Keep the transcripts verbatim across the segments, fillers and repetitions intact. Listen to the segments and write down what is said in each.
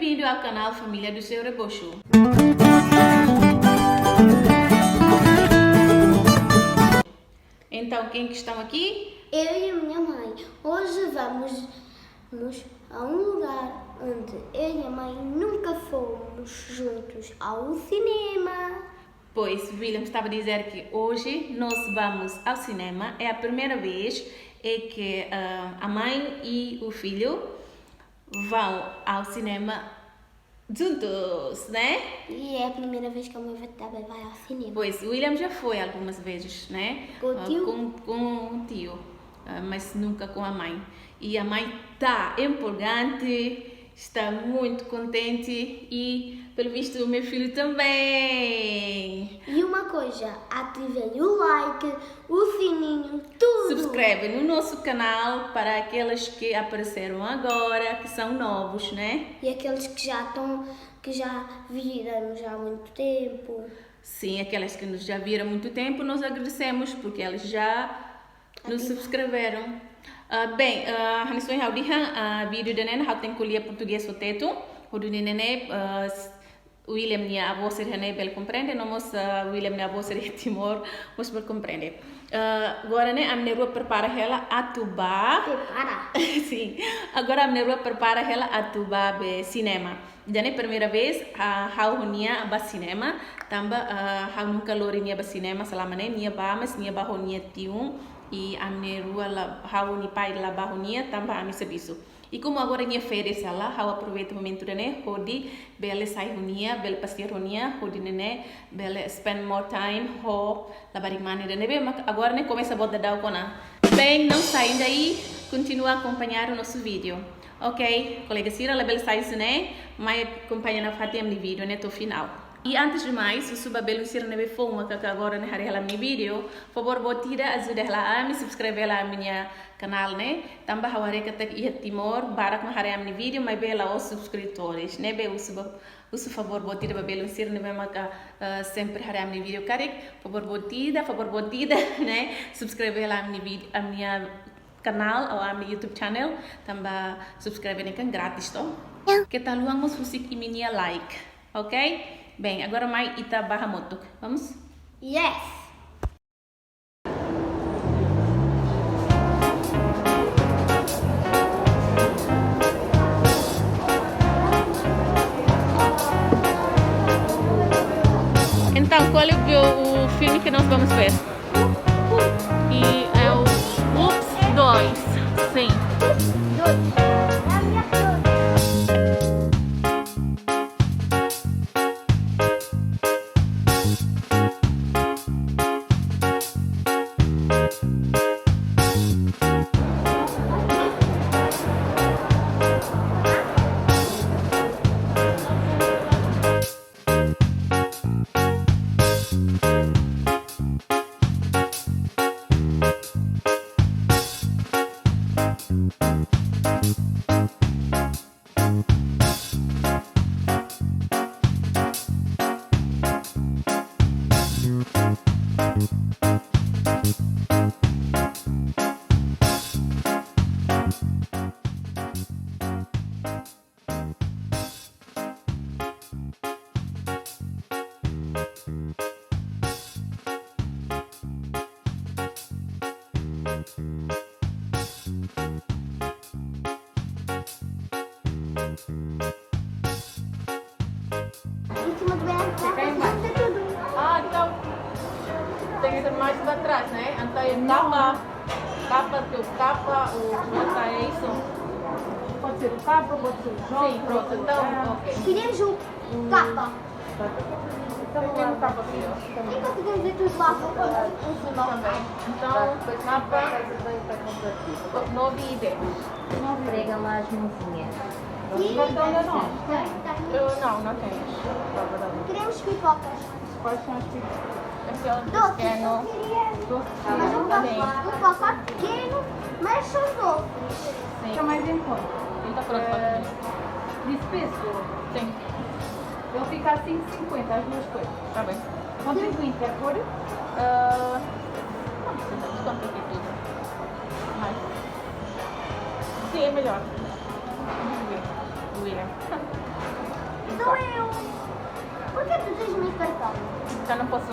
Bem-vindo ao canal Família do Seu Rebocho. Então, quem que estão aqui? Eu e a minha mãe. Hoje vamos, vamos a um lugar onde eu e a mãe nunca fomos juntos, ao cinema. Pois, William estava a dizer que hoje nós vamos ao cinema. É a primeira vez é que, ah, a mãe e o filho vão ao cinema juntos, né? E é a primeira vez que a mãe vai, também vai ao cinema. Pois, o William já foi algumas vezes, né? Com o Ah, tio? com, com o tio. Ah, mas nunca com a mãe. E a mãe tá empolgante, está muito contente e, pelo visto, o meu filho também. E uma coisa, ativem o like, o sininho, tudo. Subscreve no nosso canal para aqueles que apareceram agora, que são novos, né? E aqueles que já estão, que já viram já há muito tempo. Sim, aqueles que nos já viram há muito tempo, nós agradecemos porque eles já nos Ativa. subscreveram. Ah, bem, ah, hanesan ohin ha'u dehan, ah, vídeo ida-ne'e ha'u tenke ko'alia portugés ho Tetun, hodi nune'e, ah, s-, William nia avó sira ne'e bele komprende, no mós, ah, William nia avó sira Timor mós bele komprende. Ah, agora ne'e ami na'in-rua prepara hela atu bá. Prepara. Sim. Agora ami na'in-rua prepara hela atu bá ba sinema. Ida-ne'e primeira vez, ah, ha'u ho nia bá sinema, tanba, ah, ha'u nunka lori nia bá sinema selama ne'e, nia bá, mas nia bá ho nia tiun, i ami na'in-rua la, ha'u nia pai la bá ho nia, tanba ami servisu. I komu agora nia férias hela, ha'u aproveita momentu ida-ne'e, hodi bele sai ho nia, bele pasiar ho nia, hodi nune'e, bele spend more time ho labarik mane ida-ne'ebé mak agora ne'e komesa boot daudaun ona. Bem, não saem daí, continua a acompanhar o nosso vídeo. Ok, kolega sira, labele sai husi ne'e, mai akompaña nafatin ami-nia vídeo ne'e to'o finál. I antes de mais, husu ba belun sira ne'ebé foun maka agora ne'e haree hela ami-nia vídeo, favór boot ida ajuda hela ami, subscreve hela ami-nia kanál ne'e, tanba ha'u haree katak iha Timor barak mak haree ami-nia vídeo, maibé la'ós subscritores, ne'ebé husu ba, husu favór boot ida ba belun sira ne'ebé maka, eh, sempre haree ami-nia vídeo karik, favór boot ida, favór boot ida, ne'e, subscreve hela ami-nia vídeo, ami-nia kanál ou ami-nia YouTube channel, tanba subscribe ne'e kan grátis to. Ya. Keta haluha mós husik imi-nia like, ok? Bem, agora mai ita bá hamutuk. Vamos? Yes! Então, qual é o, o filme que nós vamos ver? E é o Ups dois. Sim. Em cima do B R T, fica aí embaixo. Tem que ser mais pra trás, né? Então é Não. Capa, capa, teu capa, o J, é isso? Pode ser o capa, pode ser o J. Sim, pronto, então, ok. Queremos o capa. Tá. Então, vamos lá. Capa aqui, ó. Então, podemos ver tudo lá. Também. Então, capa, nove e dez. Prega lá as mãozinhas. E cartão da nona. Eu, não, não tenho. Queremos pipocas. Quais são as pipocas? Aquele Doce, pequeno. Eu queria Doce. Mas um Também. pacote, um pacote pequeno, mas são doces. Sim. Fica mais em conta. Então pronto, pode Eh, vir. Despesa? Sim. Ele fica a cinco e cinquenta as duas coisas. Tá bem. Contribuinte, quer pôr? Ah, não precisa, desconta aqui tudo. Mas, sim, é melhor. Vamos ver. William. Por que tu tens meu cartão? Já não posso.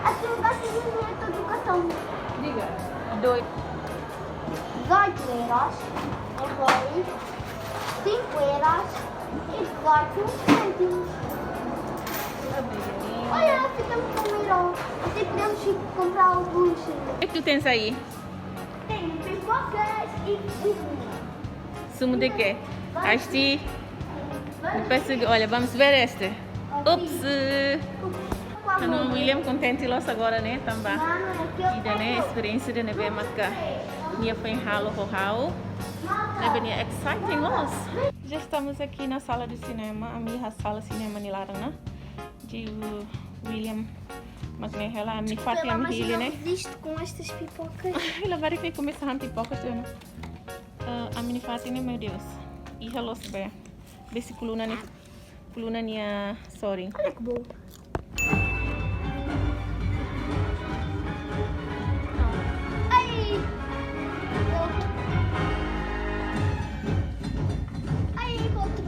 Assim, eu gasto dinheiro todo o cartão. Diga. Dois. Dezoito euros, depois cinco euros e dezoito cêntimos. Olha, ficamos com um euro. Assim podemos ir comprar alguns. O que é que tu tens aí? Tem pipocas e sumo. Sumo de quê? Asti. Depois, olha, vamos ver este. Ups! Anu William kontente loos agora, ne'e, tanba ida-ne'e esperiénsia ida ne'ebé maka nia foin halo ho ha'u. Ne'ebé nia exciting loos. Já estamos aqui na sala de cinema, ami iha sala sinema nia laran ona. Entaun William mak ne'e hela, ami fatin ami hili ne'e. Visto com estas pipocas. Ai, labarik ne'e komesa han pipoka tu, ne'e. Ah, ami-nia fatin ne'e, meu Deus. Iha loos be. Besik koluna ne'e, koluna nia sorin. Olha que bom. Ai! Ai, outro.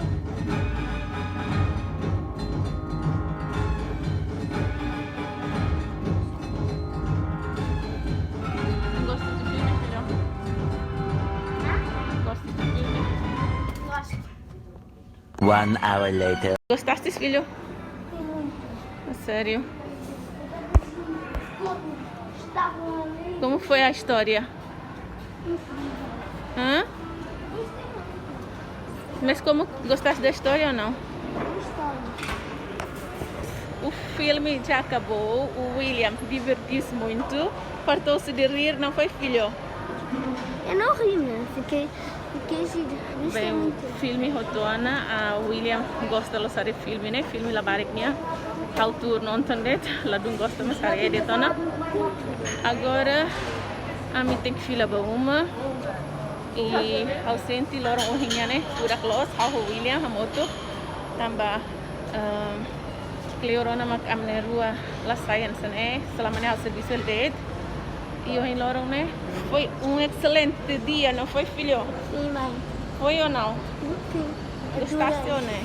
Gosta de filme, filho? Hã? Gosta de filme? Gosto. One hour later. Gostaste, filho? Sim. A sério? Como foi a história? Hã? Mas como, gostaste da história ou não? Gostei. O filme já acabou, o William divertiu-se muito, fartou-se de rir, não foi, filho? Eu não ri, né? Fiquei, fiquei giro. Gostei muito. Bem, o filme hotu ona, ah, William gosta loos haree filme, ne'e? Filme labarik nian. Ha'u tuur nonton de'it, ladún gosta, mas haree de'it ona. Agora, ami tenke fila ba uma. I ha'u sente loron ohin nian ne'e furak loos, ha'u ho William hamutuk. Tanba, ehm, kleur ona mak ami na'in-rua la sai hanesan ne'e, selama ne'e ha'u servisu hela de'it. I ohin loron ne'e foi um excelente dia, não foi, filho? Sim, mãe. Foi ou não? Sim. Gostaste ou não?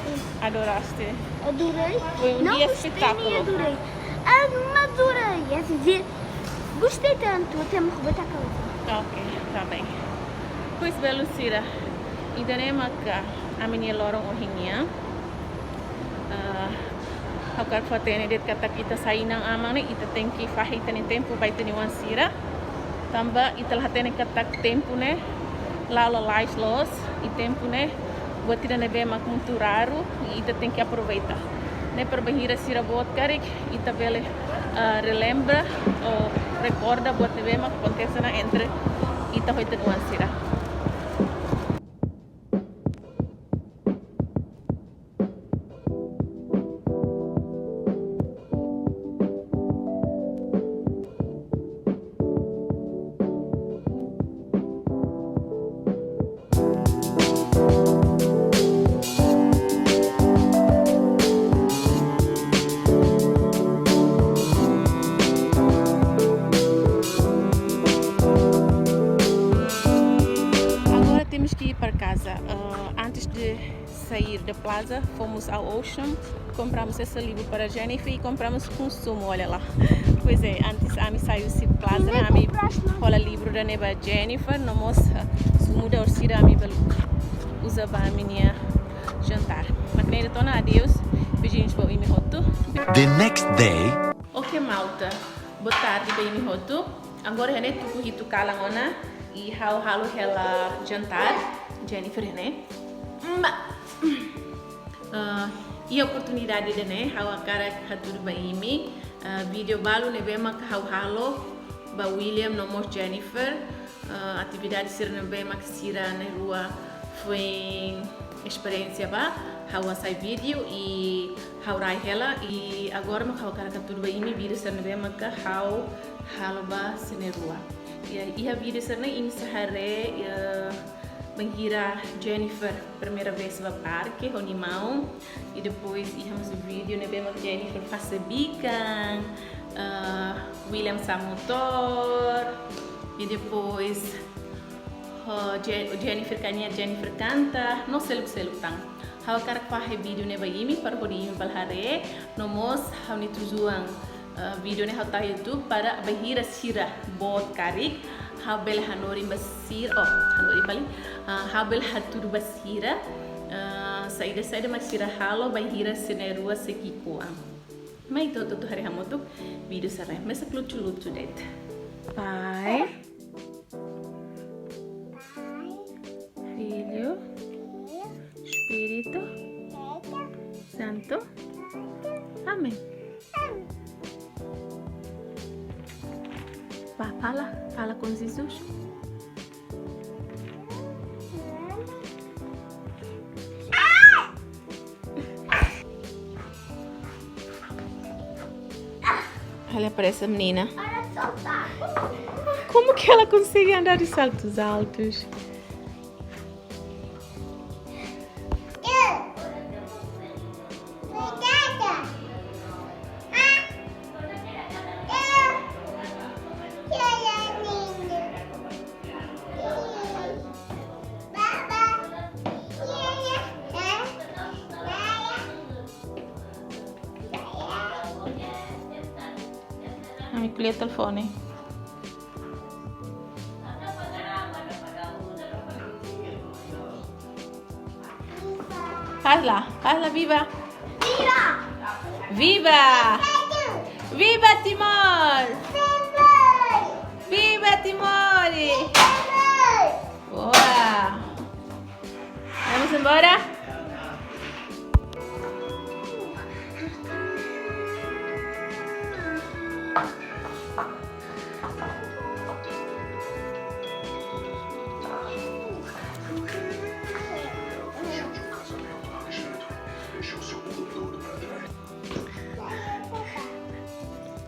Sim. Adoraste? Adorei. Foi um dia espetáculo. Não gostei, nem adorei. Ah, não adorei. É dizer, gostei tanto, até me rebenta a cabeça. Ok, tá bem. Pois bem, Lucira. Ida-ne'e maka ami-nia loron ohin nian. Ah, ha'u hakarak fó-hatene de'it katak ita sai inan-aman ne'e, ita tenke fahe ita-nia tempu ba ita-nia oan sira. Tanba ita la hatene katak tempu ne'e la'o lalais loos, i tempu ne'e buat ida ne'ebé mak muito raru, i ita tenke aproveita. Ne'e para bainhira sira boot karik, ita bele, ah, relembra ou rekorda buat ne'ebé mak akontese ona entre ita ho ita-nia oan sira. Agora temos que ir para casa. Ah, antes de sair da plaza, fomos ao Ocean, compramos esse livro para Jennifer e compramos consumo, olha lá. Pois é, antes ami sai husi plaza ne'e, ami hola livru ida-ne'e ba Jennifer, no mós, ah, sumu ida orsida ami bele uza ba ami-nia jantar. Mak ne'e de'it ona, adeus, beijinhos ba imi hotu. The next day. Ok, malta. Boa tarde ba imi hotu. Agora iha ne'e tuku hitu kalan ona i ha'u halo hela jantar. Jennifer iha ne'e. Ma, ah, iha oportunidade ida-ne'e ha'u hakarak hatudu ba imi, ah, vídeo balu ne'ebé maka ha'u halo ba William no mós Jennifer. Ah, atividade sira ne'ebé mak sira na'in-rua foin esperiénsia ba, ha'u hasai vídeo i ha'u rai hela, i agora mak ha'u hakarak hatudu ba imi vídeo sira ne'ebé maka ha'u halo ba sira na'in-rua. Iha, iha vídeo sira-ne'e imi sei haree, iha, bainhira Jennifer primeira vez ba parke ho nia maun, i depois iha mós vídeo ne'ebé mak Jennifer fase bikan, ah, William sa'e motór, i depois Ho Je-, Jennifer Kania, Jennifer Kanta, no seluk-seluk tan. Ha'u hakarak fahe vídeo ne'e ba imi, para hodi imi bele haree, no mós ha'u-nia tujuan, eh, vídeo ne'e ha'u tau YouTube para bainhira sira boot karik, ha'u bele hanorin ba sira, oh, hanorin fali, ah, ha'u bele hatudu ba sira, ah, saida-saida mak sira halo bainhira sira na'in-rua sei ki'ikoan. Mai ita hotu-hotu haree hamutuk vídeo sira-ne'e, mesak lucu-lucu de'it. Pai, Filho, Espírito Santo. Amém. Vá, fala, fala com Jesus. Olha para essa menina. Como que ela consegue andar de saltos altos? Ami ko'alia telefone. Faz lá, faz lá, viva! Viva! Viva! Viva Timor! Viva Timor! Boa! Vamos embora?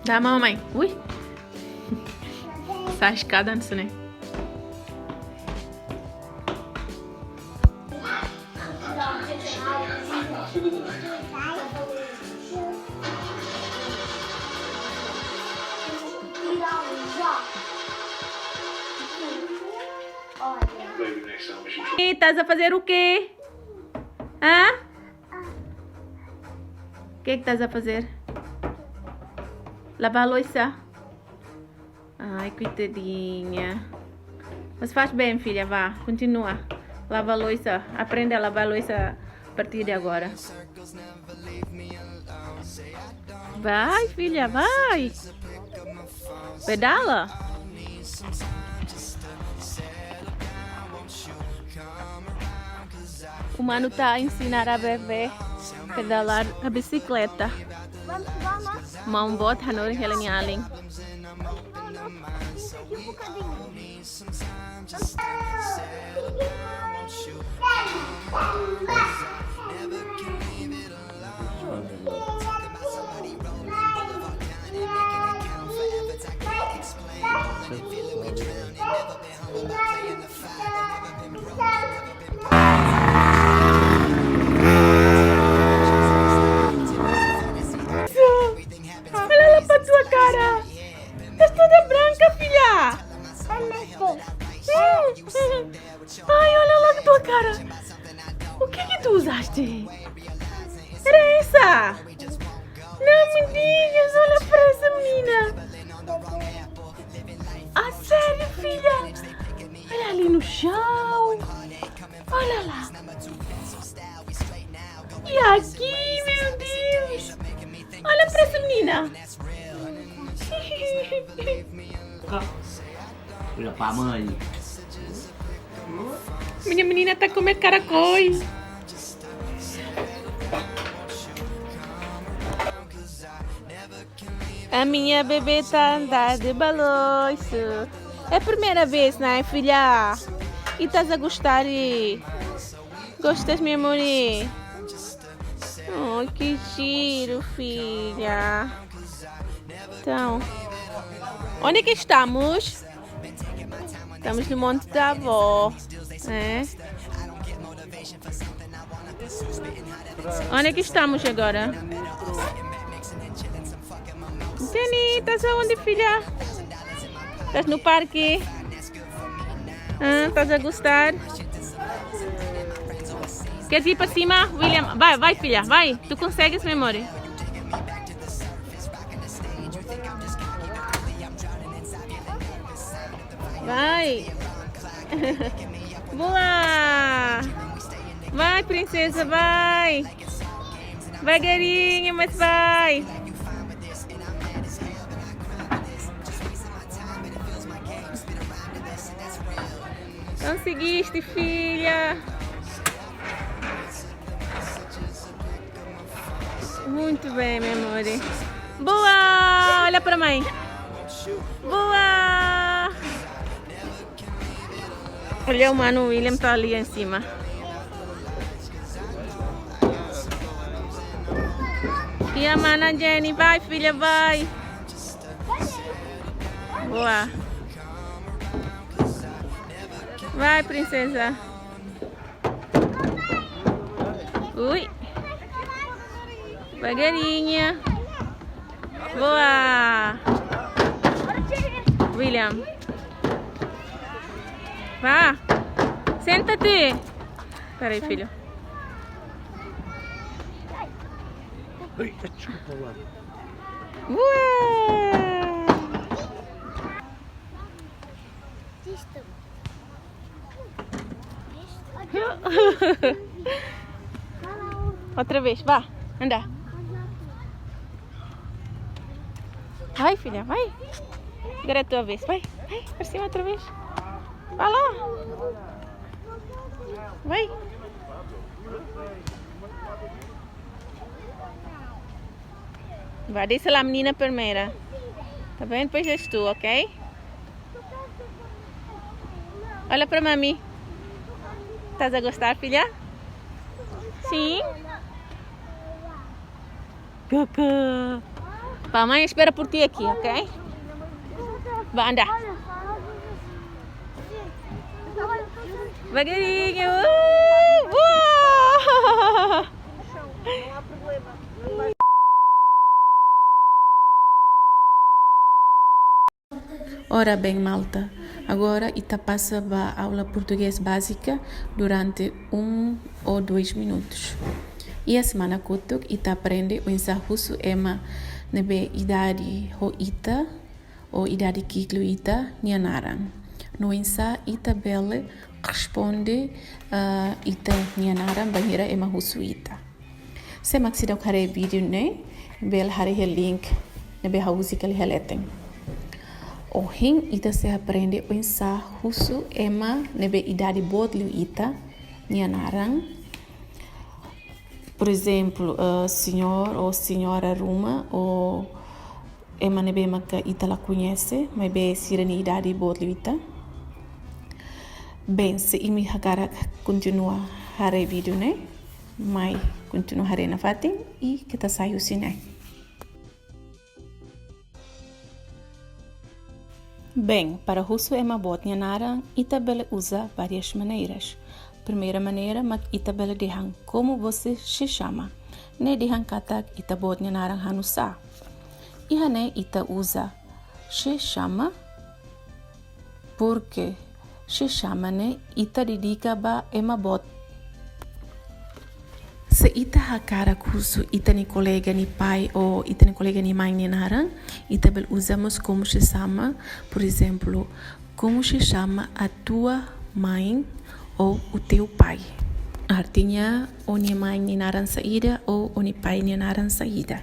Dá a mão, mãe. Ui! Sai a escada, não sei nem. E estás a fazer o quê? Hã? O que que estás a fazer? Lavar a louça? Ai, coitadinha. Mas faz bem, filha, vá, continua. Lava a louça, aprende a lavar a louça a partir de agora. Vai, filha, vai. Pedala. O mano tá a ensinar a bebé pedalar a bicicleta. Maun boot hanorin hela nia alin. Olha lá pra tua cara. Estás toda branca, filha. Hum. Ai, olha lá a tua cara. O que que tu usaste? Era essa? Não me digas, olha pra essa menina. A sério, filha? Olha ali no chão. Olha lá. E aqui, meu Deus. Olha pra essa menina. Olha pra mãe. Minha menina tá a comer caracóis. A minha bebé tá a andar de balanço. É a primeira vez, né, filha? E estás a gostar? E gostas, meu amor? Oh, que giro, filha. Então, onde é que estamos? Estamos no Monte da Avó, né? Onde é que estamos agora? Jenny, estás aonde, filha? Estás no parque? Ah, estás a gostar? Queres ir para cima, William? Vai, vai, filha, vai. Tu consegues, meu amor. Vai. Boa. Vai, princesa, vai. Devagarinho, mas vai. Conseguiste, filha. Muito bem, meu amor. Boa! Olha para a mãe. Boa! Olha, o mano William tá ali em cima. E a mana Jenny, vai, filha, vai. Boa. Vai, princesa. Ui. Devagarinho. Boa. William. Vá. Senta-te. Peraí, filho. Ai, desculpa lá. Uau! Outra vez, vá, anda. Vai, filha, vai. Agora é a tua vez, vai. Vai, para cima outra vez. Vá lá. Vai. Vá, deixa lá a menina primeira. Tá bem? Depois és tu, ok? Olha para mami. Estás a gostar, filha? Sim? Cucu. Pá, mãe espera por ti aqui, ok? Vá, anda. Devagarinho. Uh, uh. Ora bem, malta. Agora ita pasa ba aula portugés bázika durante um ou dois minutos. Iha semana kotuk ita aprende oinsá husu ema ne'ebé idade ho ita, ou idade ki'ik liu ita, nia naran. No oinsá ita bele responde, ah, ita-nia naran bainhira ema husu ita. Sé mak seidauk haree vídeo ne'e, bele haree iha link ne'ebé ha'u husik iha leten. Ohin ita sei aprende oinsá husu ema ne'ebé idade boot liu ita, nia naran. Por ezemplu, eh, señór ou señora ruma, ou ema ne'ebé maka ita la koñese, maibé sira-nia idade boot liu ita. Bem, se imi hakarak kontinua haree vídeo ne'e, mai kontinua haree nafatin i keta sai husi ne'e. Bem, para husu ema boot nia naran, ita bele uza várias maneiras. Primeira maneira mak ita bele dehan: "Como você se chama?" Ne'e dehan katak ita boot nia naran hanusá. Iha ne'e ita uza "se chama", porque "se chama" ne'e ita dedika ba ema boot. Se ita hakarak husu ita-nia kolega nia pai ou ita-nia kolega nia mãe nia naran, ita bele uza mós "como se chama", por ezemplu, "Como se chama a tua mãe ou o teu pai?" Artinya, ó-nia mãe nia naran saida ou ó-nia pai nia naran saida.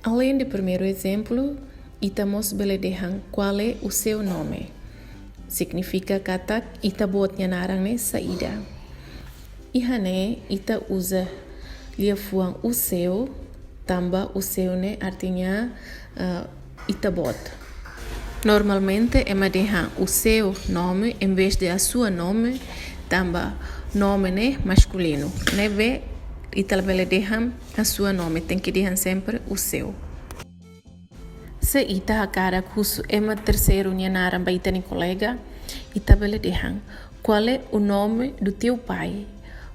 Além de primeiro exemplo, ita mós bele dehan "Qual é o seu nome?" Signifika katak ita boot nia naran ne'e saida. Iha ne'e ita uza liafuan "o seu", tanba "o seu" ne'e artinya, ah, ita boot. Normalmente ema dehan "o seu nome" em vez de "a sua nome", tanba nome ne'e maskulinu. Ne'ebé ita labele dehan "a sua nome", tenke dehan sempre "o seu". Se ita hakarak husu ema terseiru nia naran ba ita-nia kolega, ita bele dehan: "Qual é o nome do teu pai?"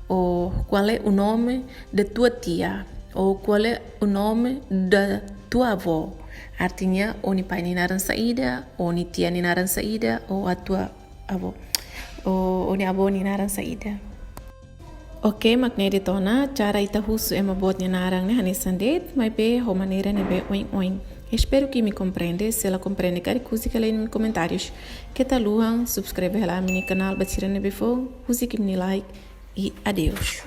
Ou "Qual é o nome da tua tia?" Ou "Qual é o nome da tua avó?" Artinya, ó-nia pai nia naran saida, ó-nia tia nia naran saida, ou a tua avó, o, o-nia avó nia naran saida. Ok, mak ne'e de'it ona, cara ita husu ema boot nia naran ne'e hanesan de'it, maibé ho maneira ne'ebé oin-oin. Espera ke imi komprende, se la komprende karik husik hela iha komentáriu. Keta haluha subscribe hela ami-nia kanál ba sira ne'ebé foun, husik imi-nia like, i adeus.